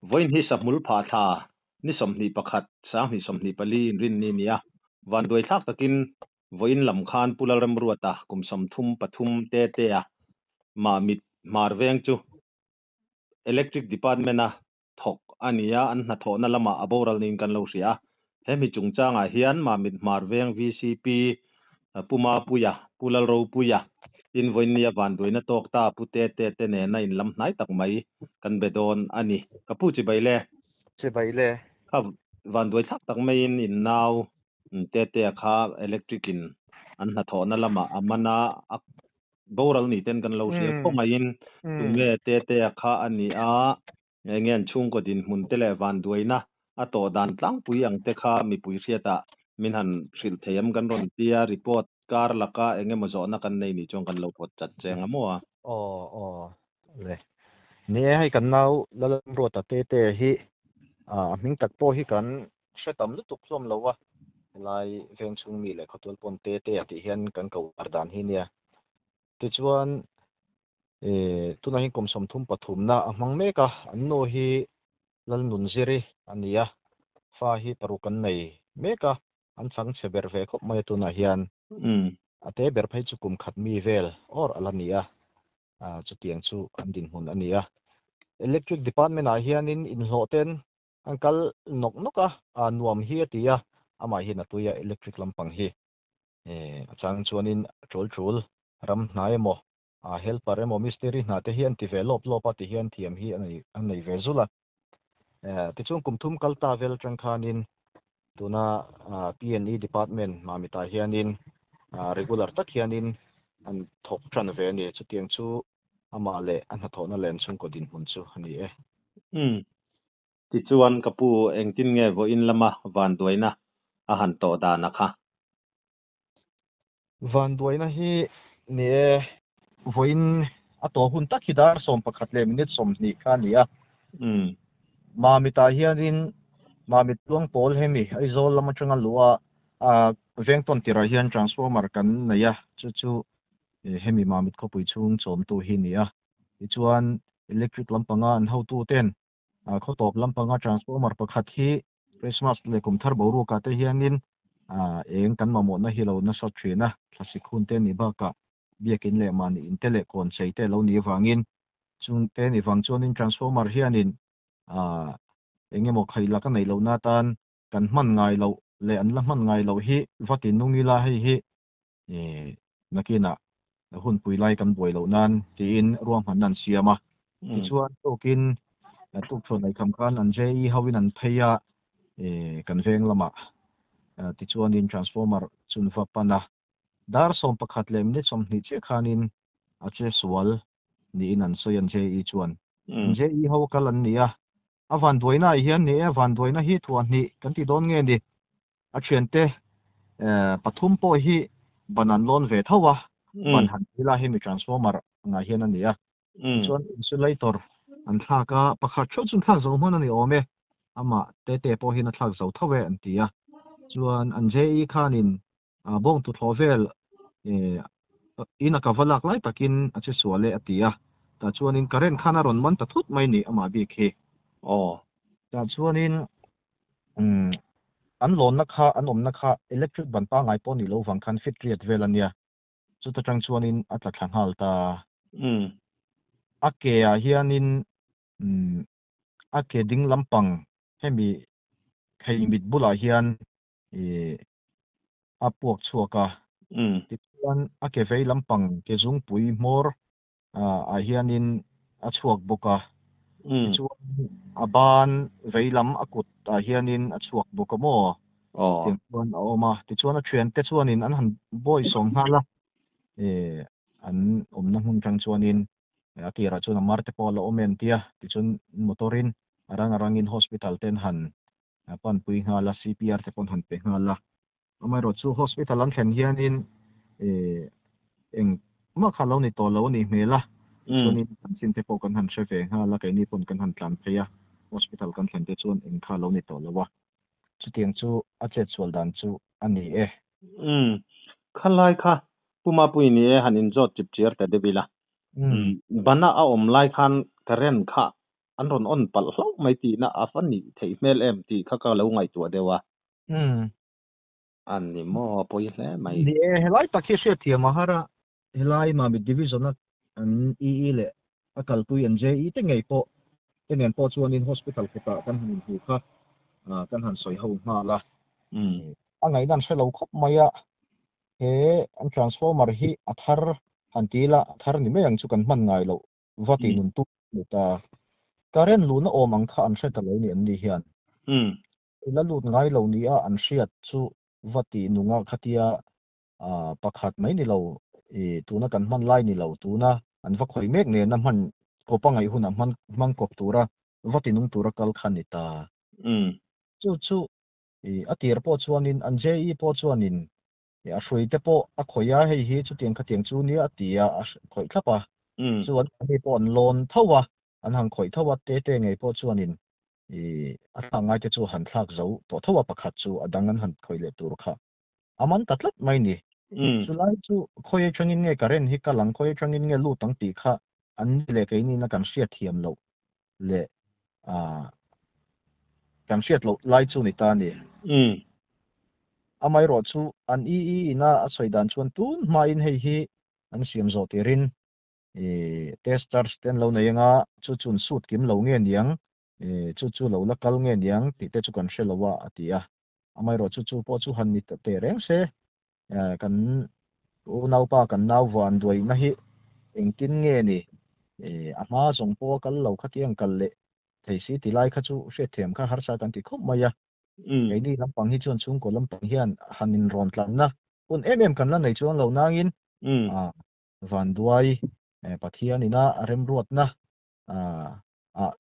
Vawiin hi Sahmul phah thla ni 21, 2024 inrinni a ni a. Vanduai thlak takin vawiin lam khan Pu Lalremruata kum 33 te tea Mamit Hmar veng chu Electric Department-a thawk a ni a, an hnathawhna lamah a boral niin kan lo hria a. He mi chungchangah hian Mamit Hmar Veng vcp Pu Mapuia, Pu Lalropuia in vawiinnia vanduaina tawk ta Pu Tete te nena inlam hnai tak mai kan be dawn a ni. Ka pu chibai le. Chibai le. Kha vanduai thlak tak maiin in nau Tetea kha electric in an hnathawhna lamah a man a, a boral ni ten kan lo hria khawp maiin tunge Tetea kha a ni a, enge an chhungkaw dinhmun te leh vanduaina a tawh dan tlangpui ang te kha mipui hriatah min han hrilh thei am kan rawn tia report kar laka eng emaw zawhna kan nei nih chuan kan lo pawt chat cheng a maw a. Aw aw le. Ni e hei kan nau Lalruata Tete hi a hming tak pawh hi kan hre tam lutuk hlawm lo a, helai veng chhung mi leh khawtual pawn Tete a tih hian kan ko ar dan hi nia. Tichuan tunah hian kum 33 na a hmang mek a, an nu hi Lalnunziri a ni a, fa hi paruk an nei mek a, an chang chhe ber ve khawp mai a tunah hian. A te ber phei chu kum khat mi vel awr a la ni a, chutiang chu an dinhmun a ni a. Electric department ah hianin inhlawh ten an kal nawk nawk a, a nuam hi a ti a, amah hian a tui a electric lampang hi. A chang chuanin tul tul ram hnai emaw a helper emaw mistiri hna te hi an ti ve lawp lawp a ti hian thiam hi a nei ve zul a. Tichuan kum thum kal ta vel atang khanin tuna PNE department Mamitah hianin regular tak hianin an thawk tan ve a ni. Chutiang chu amah leh a hnathawhna len chhungkaw dinhmun chu a ni e. Umm. Tichuan ka pu engtin nge vawiin lama vanduaina a han tawh dan a kha? Vanduaina hi ni e, vawiin a tawh hun tak hi dar 11 leh minute 20 kha a ni a. Mamitah hianin Mamit tluang pawl hemi Aizawl lam atanga luh a veng tawn tirah hian transformer kan nei a, chu chu hemi Mamit khawpui chhung chawmtu hi a ni a. Tichuan electric lampanga an hotuten Khawtawp lampanga transformer pakhat hi Christmas leh kum thar boruakah te hianin eng kan mamawhna hi lo nasa thin a, thlasik hun te nih bakah biakin leh mahni in te leh kawn chei te lo nih avangin chung te nih vang chuanin transformer hianin eng emaw khaih laka neih lohna atan kan hman ngai loh leh an la hman ngai loh hi va ti nung ila hei hi nakinah hunpui lai kan buai loh nan tiin ruahmanna an siam a. Tichuan tukin tukṭhuan eikham khan an JE hoin an phei a, kan veng lamah tichuanin transformer chun va pan a. Dar 11 leh minute 20 chiah khanin a che sual niin an sawi an JE chuan. JE ho kal an ni a, a vanduaina ah hian ni e, vanduaina hi thuah hnih kan ti dawn nge ni? A thiante pathum pawh hi ban an lawn ve tho a, ban han ti ila hemi transformer angah hian a ni a. Tichuan insulator an thlak a, pakhat theuh chu an thlak zo hman a ni awm e, amah tete pawh hian a thlak zo tho e an ti a. Chuan an JE khanin bawng tuthlawh vel in a ka va lak lai takin a che sual e a ti a. Tah chuanin current khan a rawn man ta thut mai ni amah bik hi. Tah chuanin An lawnna kha, an awmna kha electric ban pangngai pawh nih loh vang khan fit riat vel a nia. Chuta tang chuanin a tla thla nghal ta. A ke ah hianin a ke ding lampang hemi thei mit bulah hian a puak chhuak a. Tichuan a ke vei lampang ke zungpui hmawr ah hianin a chhuak bawk a, tichuan a ban vei lam a kut ah hianin a chhuak bawk a maw? Tiang chuan a awm a, tichuan a thiante chuanin an han bawi sawm nghal a, an awmna hmun tang chuanin a tirah chuan a mar te pawh a la awm em tia, tichuan motor in a rang a rangin hospital ten han panpui nghal a, CPR te pawh an han pe nghal a. Amaherawhchu hospital an thlen hianin engmah kha lo ni tawh lo a nih hmel a, chuanin chanchin te pawh kan han hre ve nghal a, keini pawn kan han tlan phei a, hospital kan thlen te chuan eng kha lo ni tawh lo a, chutiang chu a chetsual dan chu a ni e. Umm, khalai kha Pu Mapui ni e han inzawt chip chiar ta deuh ila. Bana a awm lai khan current kha. an rawn on palh hlauh mai tihna a va nih theih hmel em tih kha ka lo ngaihtuah deuh a. A ni maw, a pawi hle mai. Ni e, helai tak hi hriatthiam a har a, helai Mamit Division a an EE leh a kalpui an JE te ngei pawh te nen pawh chuanin hospital kawtah kan han inhmu kha kan han sawi ho nghal a. A ngaihna an hre lo khawp mai a, he an transformer hi a thar han ti ila a thar ni mai ang chu kan hman ngai loh va tih nun tu ni ta. Current luhna awm ang kha an hre ta lo ni an ni hian. La lut ngai lo nia an hriat chu va tih nunga khatia pakhat mai ni lo i tuna kan hman lai ni lo tuna an va khawih mek nena hman kawp a ngaih hunah hman hmang kawp tura va ti nung tura kal kha ni ta. Chu chu i a tir pawh chuanin an JE pawh chuanin i a hrui te pawh a khawih a hei hi chutiang khatiang chu nia a ti a a khawih thlap a chu an mahni pawh an lawn tho a an han khawih tho a te te ngei pawh chuanin i a thlak ngai te chu han thlak zo tawh tho a pakhat chu a dang an han khawih leh tur kha a man ta tlat mai ni. Chulai chu khawi atangin nge current hi kal ang, khawi atangin nge lut ang tih kha an ni leh keini na kan hriat thiam loh leh kan hriat loh lai chu ni ta a ni. Amaherawh chu an EE ina a sawi dan chuan tun hmain hei hi an siam zawh tirin testers te an lo nei anga chu chu an sut kim lo nge niang, chu chu lo la kal nge niang tih te chu kan hre lo a, a ti a. Amaherawh chu chu pawh chu han ni teh reng se, kan unaupa kan nau van duaihna hi engtin nge ni a hma zawng pawh a kal lo kha tiang kal leh thei si ti lai kha chu hriatthiam kha harsa kan ti khawp mai a. Keini lampang hi chuan chhungkaw lampang hian han inrawn tlanna hun em em kan la nei chuang lo nangin vanduai Pathianina a remruatna ah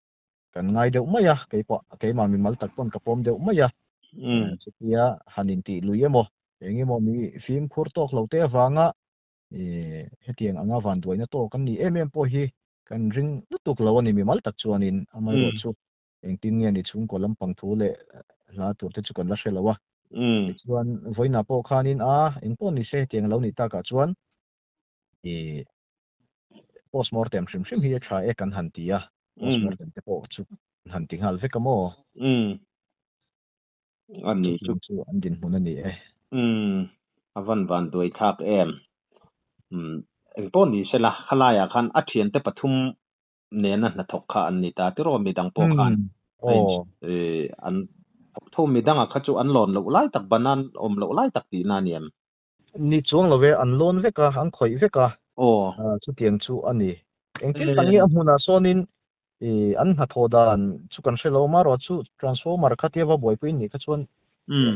kan ngai deuh mai a, keipawh keimah mimal tak pawn ka pawm deuh mai a, chutia han intih lui emaw eng emaw mi fimkhur tawk lo te avanga hetiang anga vanduaina tawk an ni em em pawh hi kan ring lutuk lo a ni mimal tak chuanin amaherawh chu engtin nge ni chhungkaw lampang thu leh hla tur te chu kan la hre lo a, tichuan vawiinah pawh khanin a engpawh ni se hetiang a lo nih takah chuan i postmortem hrim hrim hi a tha e kan han ti a, postmortem te pawh chu kan han ti nghal vek a maw? Umm. A ni chu. Chu an dinhmun a ni e. Umm. A van van duai thlak em. Umm. Engpawh ni sela, khalaiah khan a thiante pathum nena hnathawk kha an ni ta tiraw midang pawh khan an thawk tho midanga kha chu an lawn loh lai tak banan awm loh lai tak tihna a ni em? Ni chuang lo e, an lawn vek a, an khawih vek a, chutiang chu a ni. Engtin tak nge a hmunah sawnin an hnathawh dan chu kan hre lo a, marawh chu transformer kha tia va buaipui nih kha chuan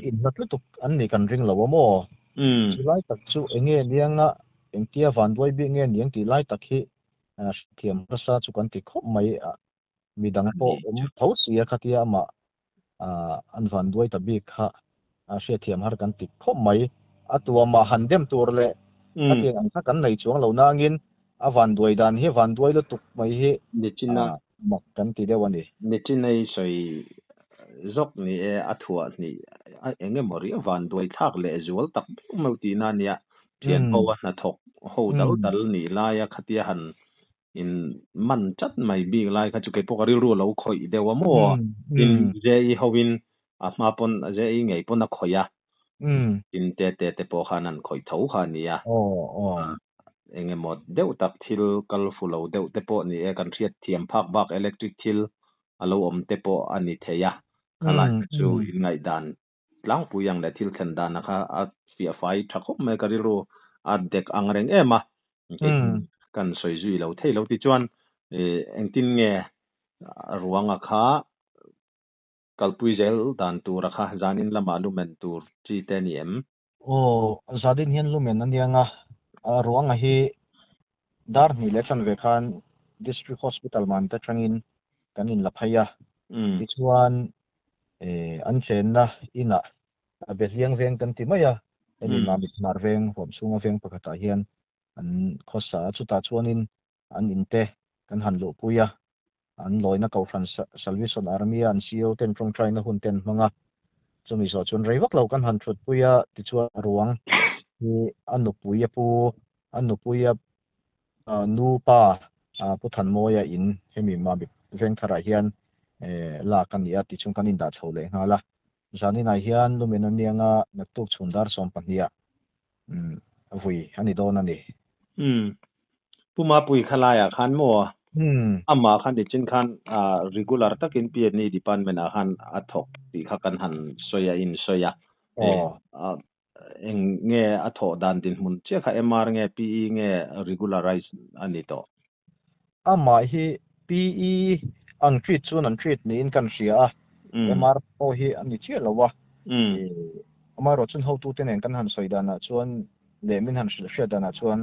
inhlat lutuk an nih kan ring lo a maw? Chu lai tak chu eng nge nianga engtia vanduai bik nge niang tih lai tak hi hrethiam hmasa chu kan ti khawp mai. Midang pawh awm tho si a khatia amah an vanduai ta bik kha hriatthiam har kan ti khawp mai. A tuamah han dem tur leh khatiang ang kha kan nei chuang lo nangin a vanduai dan hi vanduai lutuk mai hi mak kan ti deuh a ni. Nichina i sawi zawk ni e, a thuah hnih eng emaw riau vanduai thlak leh zual tak meuh meuh tihna a nia. Thian ho a hnathawk ho dal dal nih laia khatia han in man chat mai bik lai kha chu kei pawh ka rilru a lo khawih deuh a maw tin JE ho in a hma pawn JE ngei pawn a khawih a tin te te te pawh khan an khawih tho kha a ni a eng emaw deuh tak thil kal fu lo deuh te pawh ni e kan hriat thiam phak bak electric thil a lo awm te pawh a ni thei a khalai kha chu in ngaihdan tlangpui ang leh thil thlen dana kha a fiah fai tha khawp mai ka rilru a dek ang reng em a kan sawi zui lo thei lo tichuan engtin nge ruanga kha kalpui zel dan tura kha zanin lamah lumen tur chi te a ni em? Aw, zanin hian lumen a niang a, ruanga hi dar hnih leh chanve khan District Hospital man te atangin kan inla phei a, tichuan an chenna inah a be hliang veng kan ti mai a, hemi Mamit Hmar veng huam chhunga veng pakhatah hian an khawsa a, chutah chuanin an inte kan han luhpui a, an lawina Kohhran Salvation Army-a an CEO ten tawngtaina hun te an hmang a, chumi zawh chuan rei vak lo kan han thutpui a, tichuan ruang hi a nupui a pu, a nupui a nu pa Pu Thanmawia in hemi Mamit. Vengtharah hian lak a ni a, tichung kan indah chho leh nghal a. Zaninah hian lumen a niang a, naktuk chhun dar 12 ah vui a ni dawn a ni. Umm. Pu Mapui khalaiah khan maw? Amah khan nichin khan regular takin PNE department ah khan a thawk tih kha kan han sawi a, in sawi a. Eng nge a thawh dan dinhmun chiah kha MR nge PE nge regularize a ni tawh? Amah hi PE an treat chuan an treat niin kan hria a, MR pawh hi a ni chiah lo a. Amaherawh chun hotute nen kan han sawi danah chuan leh min han hrilh hriat danah chuan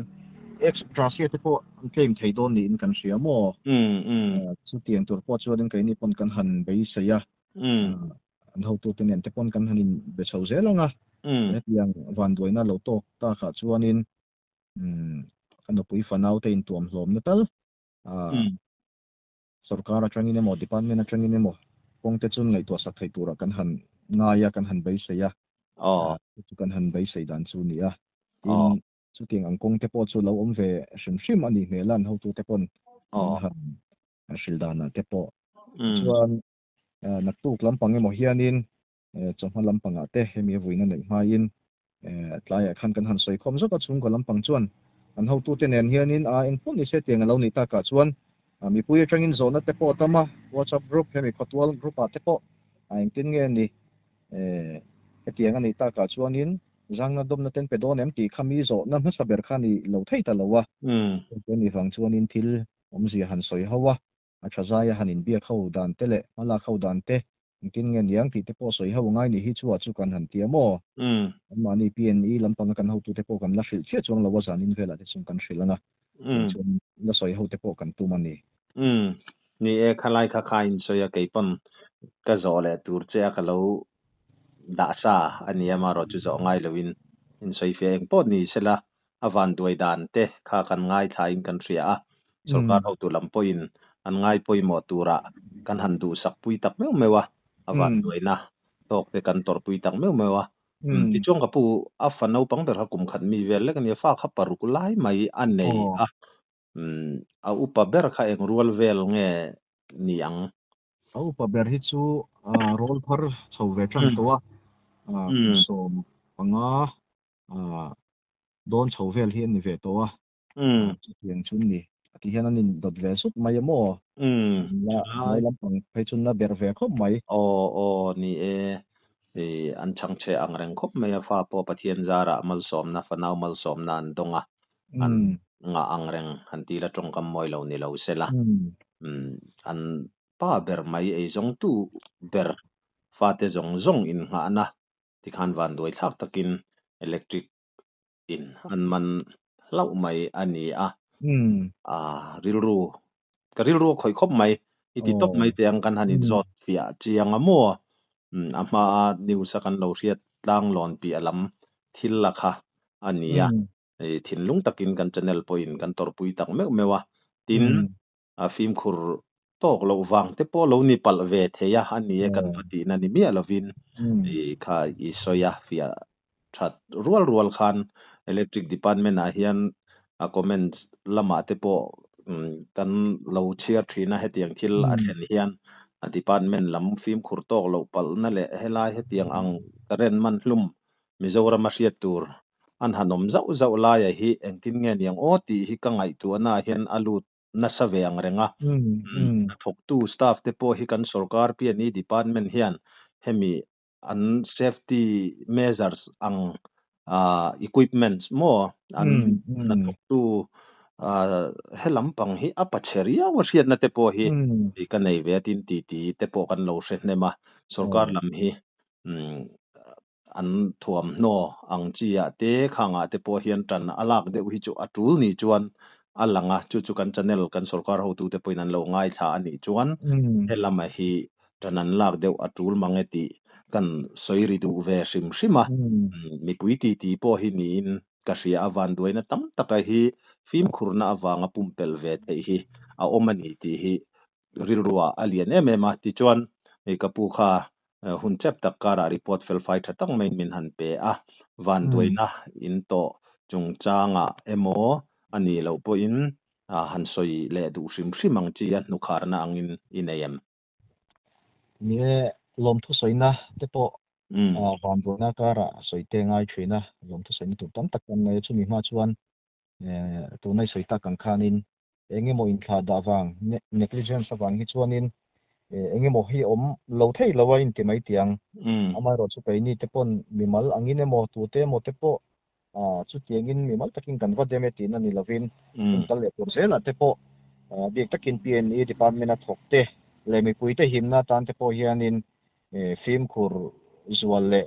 ex gratia te pawh an claim thei dawn niin kan hria maw? Chutiang tur pawh chuanin keini pawn kan han beisei a. An hotute nen te pawn kan han inbe chho zel ang a. Hetiang vanduaina lo tawk takah chuanin ka nupui fanau te intuam hlawmna tal sorkar atangin emaw department atangin emaw kawng te chu ngaihtuah sak theih turah kan han ngai a, kan han beisei a. Chu kan han beisei dan chu a ni a. Tin, chutiang ang kawng te pawh chu lo awm ve hrim hrim a nih hmel a, an hotute pawn an han hrilh danah te pawh. Chuan naktuk lampang emaw hianin chawhma lampangah te hemi a vuina neih hmain tlaiah khan kan han sawi khawm zawk a, chhungkaw lampang chuan an hotute nen hianin a engpawh ni se tiang a lo nih takah chuan mipui atangin zawhna te pawh a tam a, WhatsApp group hemi khawtual group ah te pawh a engtin nge ni hetiang a nih takah chuanin zangna dawmna ten pe dawn em tih kha mi zawhna hmasa ber kha ni lo thei ta lo a, hemi vang chuanin thil awmzia han sawi ho a. A tha zaia han inbiak ho dan te leh hmalak ho dan te engtin nge niang tih te pawh sawi ho ngai ni hi chu ah chu kan han ti a maw? Anmahni PNE lampanga kan hotute pawh kan la hrilh chiah chuang lo a zanin velah te chuan kan hrilh ang a, tiang chuan la sawi ho te pawh kan tum a ni. Umm. Ni e, khalai kha kha in sawi a keipawn ka zawh leh tur che a ka lo dah sa a ni a, amaherawh chu zawh ngai loin in sawi fiah eng pawh ni sela a vanduai dan te kha kan ngaithlain kan hria a, sorkar hotu lam pawhin an ngai pawimawh turah kan han duhsak pui tak meuh meuh a, a vanduaina tawk te kan tawrhpui tak meuh meuh a. Tichuan ka pu a fa naupang ber kha kum khat mi vel lek a nia, fa kha paruk lai mai a nei a, a upa ber kha eng rual vel nge ni ang? A upa ber hi chu rawl thar chho ve tan tawh a, kum 15 dawn chho vel hi a ni ve tawh a, chutiang chu ni. A ti hian an indawt ve zut mai a maw? La hnuai lampang phei chu na ber ve khawp mai. Aw aw ni e, an chhangchhe ang reng khawp mai a, fa pawh Pathian zarah malsawmna, fanau malsawmna an dawng a, an ngah ang reng han ti la tawngkam mawi lo ni lo se la, an pa ber mai eizawngtu ber fate zawng zawng innghahna Tikhan vanduai thlak takin electric in an man hlauh mai a ni a. Rilru, ka rilru a khawih khawp mai. I ti tawp mai teh ang kan han inzawt fiah chiang a maw? A hmaa news a kan lo hriat tlanglawn piah lam thil la kha a ni a. Thinlung takin kan channel pawhin kan tawrhpui tak meuh meuh a. Tin, a fimkhur tawk loh vang te pawh lo ni palh ve thei a, a ni e kan va tihna ni miah lovin i kha i sawi a, fiah that rual rual khan Electric Department ah hian a comment lamah te pawh kan lo chhiar thin a, hetiang thil a thlen hian a department lam fimkhur tawk loh palhna leh helai hetiang ang current man hlum Mizoram a hriat tur an han awm zauh zauh laia hi engtin nge niang aw tih hi ka ngaihtuahna ah hian a lut nasa ve ang reng a. A thawktu staff te pawh hi kan sorkar PNE department hian hemi an safety measures ang equipments maw an hnathawktu he lampang hi a pachhe riau a hriatna te pawh hi ka nei ve a tin titi te pawh kan lo hre hnem a. Sorkar lam hi An thuamhnaw ang chi ah te khangah te pawh hian tan a lak deuh hi chu a tul ni chuan a lang a, chu chu kan channel kan sorkar hotute pawhin an lo ngaithla a nih chuan helama hi tan an lak deuh a tul mang e tih kan sawi ri duh ve hrim hrim a, mipui titi pawh hi niin ka hria a, vanduaina tam taka hi fimkhurna avanga pumpelh ve theih hi a awm a ni tih hi rilruah a lian em em a, tichuan hei ka pu kha hun chep tak karah report felfai tha tak maiin min han pe a, vanduaina in tawh chungchangah emaw a nih loh pawhin han sawi leh duh hrim hrim ang chi a hnukharna angin i nei em? Ni e, lawmthu sawina te pawh vanduaina karah sawi te ngai thin a, lawmthu sawina tur tam tak kan nei a, chumi hma chuan tuna i sawi tak ang khanin eng emaw inthlah dah vang, negligence avang hi chuanin eng emaw hi awm lo thei lo a inti mai tiang. Amaherawhchu chu keini te pawn mimal angin emaw tute emaw te pawh chutiangin mimal takin kan va dem e tihna ni lovin hun kal leh tur zelah te pawh bik takin PNE department a thawk te leh mipuite himna atan te pawh hianin fimkhur zual leh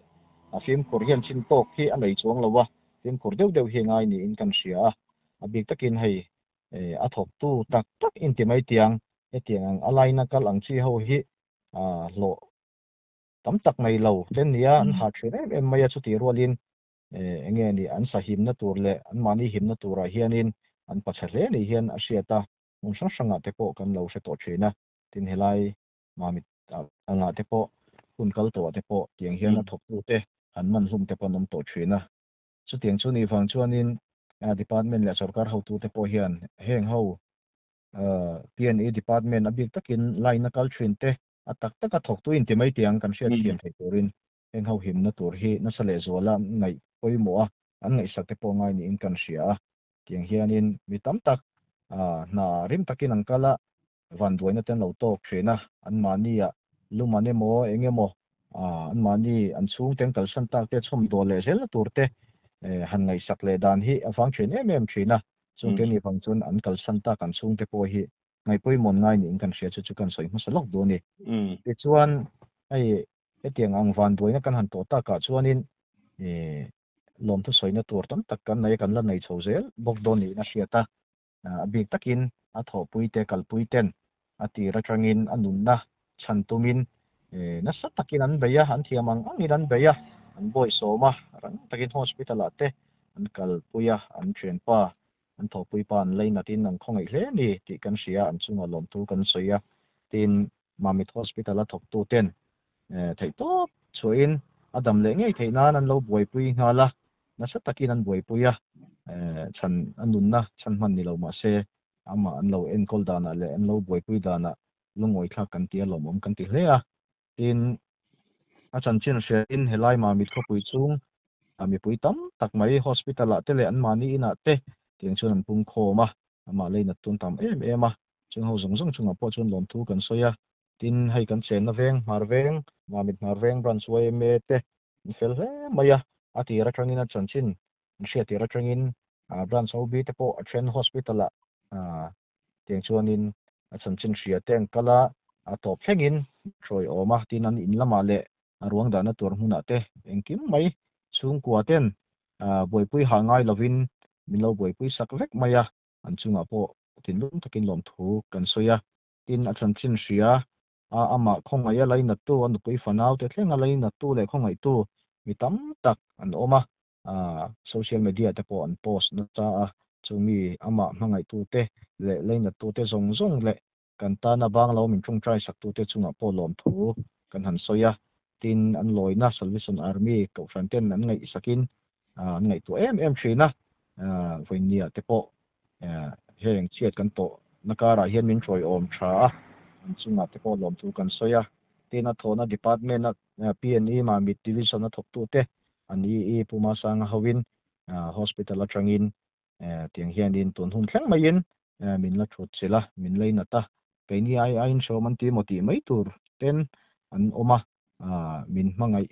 a fimkhur hian chin tawk hi a nei chuang lo a, fimkhur deuh deuh hi a ngai niin kan hria a, a bik takin hei a thawktu tak tak inti mai tiang hetiang ang a line a kal ang chi ho hi hlawh tam tak nei lo te nia an ha thin em em mai a, chutih rualin eng nge ni an sahimna tur leh anmahni himna turah hianin an pacha hle ni hian a hriat a, hmun hrang hrangah te pawh kan lo hre tawh thin a, tin helai Mamit angah te pawh hun kal tawhah te pawh tiang hian a thawktute an man hlum te pawh an awm tawh thin a. Chutiang chu nih vang chuanin department leh sorkar hotute pawh hian heng ho PNE department a bik takin line a kal thin te a tak taka thawktu inti mai tiang kan hriat thiam theih turin heng ho himna tur hi nasa lehzuala ngaih pawimawh a, an ngaihsak te pawh ngai niin kan hria a. Tiang hianin mi tam tak hna rim takin an kal a, vanduaina te an lo tawk thin a, anmahni ah lum an emaw eng emaw anmahni an chhungte an kalsan tak te chhawm dawl leh zelna tur te han ngaihsak leh dan hi a vang thin em em thin a, chungte ni vang chuan an kalsan tak an chhungte pawh hi ngaihpawimawh ngai niin kan hria chu chu kan sawi hmasa lawk duh a ni. Tichuan hei hetiang ang vanduaina kan han tawh takah chuanin lawmthu sawina tur tam tak kan nei a, kan la nei chho zel bawk dawn niin a hriat a. A bik takin a thawhpuite kalpuiten a tir atangin a nunna chhan tumin nasa takin an bei a, an thiam ang angin an bei a, an bawihsawm a, rang takin hospital ah te an kalpui a, an thianpa, an thawhpuipa an lainatin an khawngaih hle a ni tih kan hria, an chungah lawmthu kan sawi a, tin Mamit Hospital a thawktuten theihtawp chhuahin a dam leh ngei theih nan an lo buaipui nghal a, nasa takin an buaipui a, chhan a nunna chhan hman ni lo mah se amah an lo enkawl danah leh an lo buaipui danah lungawi thlak kan ti a, lawmawm kan ti hle a. Tin, a chanchin hriain helai Mamit khawpui chung mipui tam tak mai hospital ah te leh anmahni inah te tiang chuan an pungkhawm a, amah leinat tun tam em em a, chung ho zawng zawng chungah pawh chuan lawmthu kan sawi a. Tin, hei kan chenna veng, Hmar veng, Mamit Hmar veng branch yma te an fel hle mai a, a tir atangin a chanchin an hriat tir atangin branch OB te pawh a then hospital ah tiang chuanin a chanchin hria te an kal a, a tawp thlengin hruai awm a, tin an in lamah leh a ruang dahna tur hmunah te engkim mai chhungkua ten buaipui hah ngai lovin min lo buaipui sak vek mai a, an chungah pawh thinlung takin lawmthu kan sawi a, tin a chanchin hria a, amah khawngaih a lainattu, a nupui fanaute thleng a lainattu leh khawngaihtu mi tam tak an awm a, social media te pawh an post nasa a, chu mi amah hmangaihtute leh lainattute zawng zawng leh kan tana banglo min tawngtai saktute chungah pawh lawmthu kan han sawi a, tin an lawina Salvation Army kohhran ten an ngaihsakin an ngaihtuah em em thin a, vawinia te pawh heng chhiat kan tawh na karah hian min hruaiawm tha a, an chungah te pawh lawmthu kan sawi a, tin a thawhna department a PNE Mamit Division a thawktute an EE Pu Masanga hoin hospital atangin tiang hianin tun hun thleng maiin min la thut chilh a, min leinat a, keini ai aiin hreawm an ti emaw tih mai tur ten an awm a, min hmangaih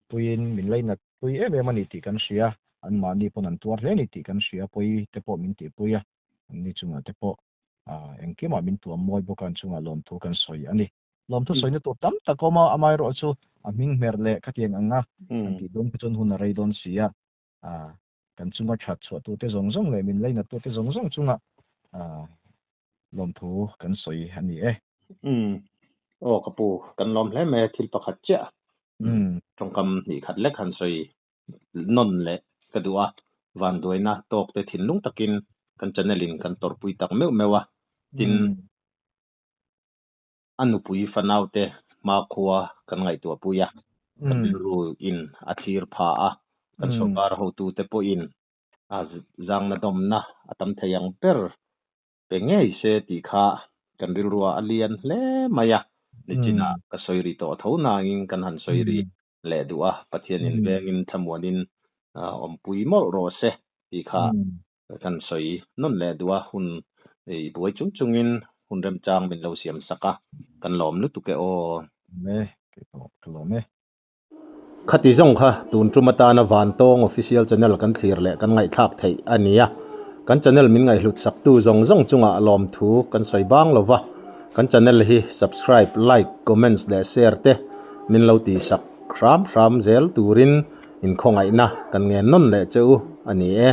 puiin min leinat pui em em a ni tih kan hria, anmahni pawn an tuar hle a ni tih kan hria, pawi te pawh min tihpui a, anni chungah te pawh engkimah min tuam mawi bawk a, an chungah lawmthu kan sawi a ni. Lawmthu sawina tur tam tak awm a, amaherawh chu a hming hmer leh khatiang anga kan tih dawn kha chuan hun a rei dawn si a, kan chunga that chhuahtute zawng zawng leh min lainattute zawng zawng chunga lawmthu kan sawi a ni e. Umm. Aw ka pu, kan lawm hle mai a thil pakhat chiah. Umm. Tawngkam hnih khat lek han sawi nawn leh ka duh a, vanduaina tawk te thinlung takin kan channel in kan tawrhpui tak meuh meuh a, tin a nupui fanaute hmakhua kan ngaihtuahpui a, kan rilru in a thlir pha a, kan sorkar hotute pawhin a zangna dawmna a tam thei ang ber. Pe ngei se tih kha kan rilrua a lian hle mai a, nichinah ka sawi ri tawh tho nangin kan han sawi ri leh duh a, Pathianin vengin thlamuanin awmpui mawlh rawh se tih kha kan sawi nawn leh duh a, hun i buai chung chungin hun remchang min lo siam sak a, kan lawm lutuk e aw. Me, kei pawh ka lawm e. Khati zawng kha tun tum atana Vantawng Official Channel kan thlir leh kan ngaihthlak theih a ni a. Kan channel min ngaihhlut saktu zawng zawng chungah lawmthu kan sawi bang lo va, kan channel hi subscribe, like, comments leh share te min lo tihsak hram hram zel turin inkhawngaihna kan ngen nawn leh che u a ni e.